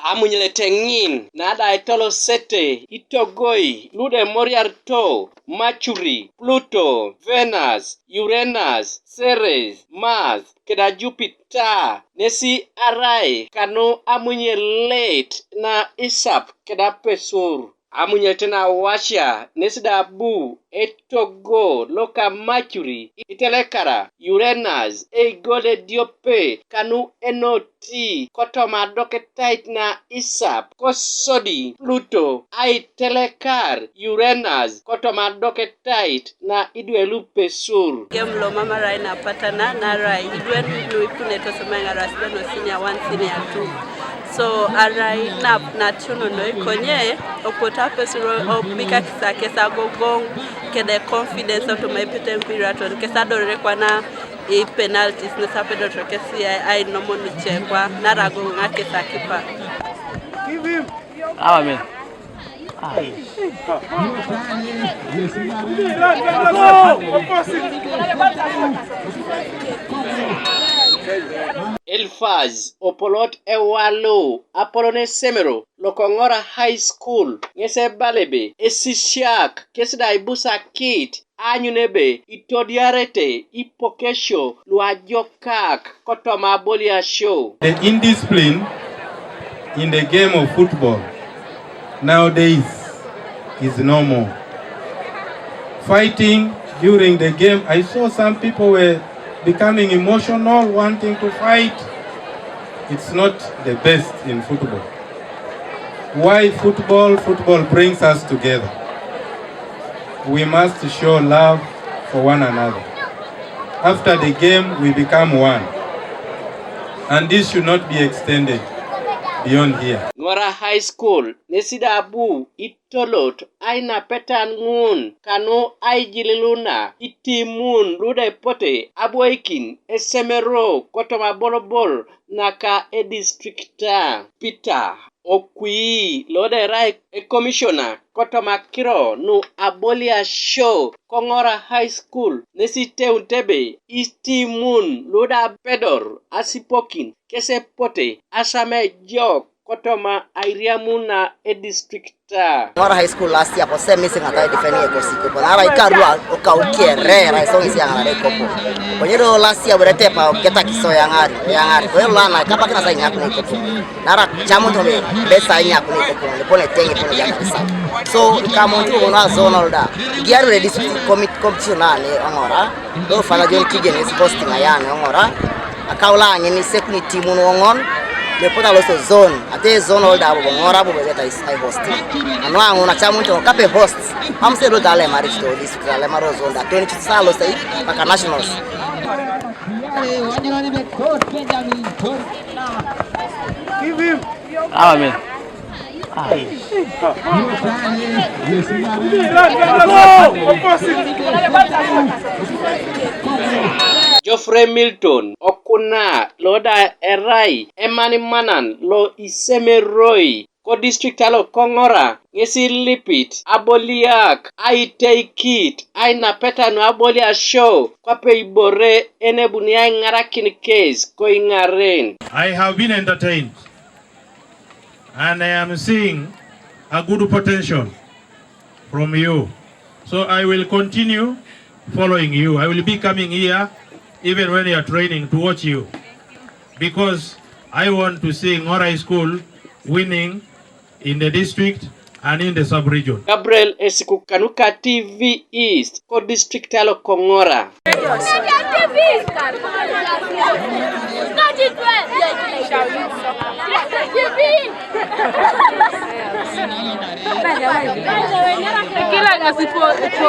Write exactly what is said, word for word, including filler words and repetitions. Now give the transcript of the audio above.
Amunyele teŋin nada itolosete itogoi lude moriarto Mercury, Pluto, Venus, Uranus, Ceres, Mars, keda Jupiter, nesi arai kanu amunyelet na isap keda pesur. Amunyet na wasia nesi da abu etogo loka Mercury itelekara Uranus eigol ediope kanu enoti kotoma adoketait na isap kosodi Pluto aitelekar Uranus kotoma adoketait na idwe lupesur. Gem lo mamarai na patana narai idwe nu ipuneto semengaras beno senior one, senior two. So arai na na tuno noi konye okpota pesuro obika kisa kesa gogong kede confidence otoma epete mpira ton kesa dorere kwana i penalties nesa pedoto kesi ai ai nomo nichekwa nara gogong akesa kipa. Amen. Elfaz Opolot Ewalo apolon esemero lo Kong'ora High School ŋes ebala ebe esisiak kes da ibusakit aanyun ebe itodiarete ipokesio luajokak kotoma aboliasio. The indiscipline in the game of football nowadays is normal. Fighting during the game, I saw some people were becoming emotional, wanting to fight. It's not the best in football. Why football? Football brings us together. We must show love for one another. After the game, we become one. And this should not be extended beyond here. Ŋora High School nesi da abu itolot ainapetan ŋun kanu aijililuna itimun ludepote abwoikin esemero kotoma abolobol naka edistrikta. Peter Okwi lo da erai ekomisiona kotoma akiro nu aboliasio Kong'ora High School nesi iteunit ebe itimun lu da apedor asipokin kes epote asam ejok kotoma airiamun na edistrikta. Ŋora high school last year kose missing atai defending ekosi kopo nara ikarua okau kere rai song isi aŋarare kopo. Konye do last year were tepa oketa kiso yaŋari yaŋari konye do lana kapakina sa inyakuni kopo. Nara chamun tome besa inyakuni kopo lepone tenge pone jaka kisa. So ikamun tu bona zonal da giaru re district commit competition na ne Ongora. Do fala John Kigen is posting ayane Ongora. Akaula ŋin isekuni timun woŋon lepot aloso zone ate zone olda abobo ŋora abobo ebet ai host. Anu aŋun acamun to kape host amse do tale mari to district tale maro zone da twenty sa aloso i maka nationals. Amen. Geoffrey Milton okuna lo da erai emanimanan lo isemeroi ko district alo Kong'ora ŋesi lipit aboliak aiteikit ainapeta nu aboliasio kwape ibore enebuni aiŋarakin kes ko iŋaren. I have been entertained and I am seeing a good potential from you. So I will continue following you. I will be coming here even when you are training to watch you because I want to see Ngora High School winning in the district and in the sub-region. Gabriel Esiku kanuka T V East ko district alo Kong'ora. Kila ng'asi po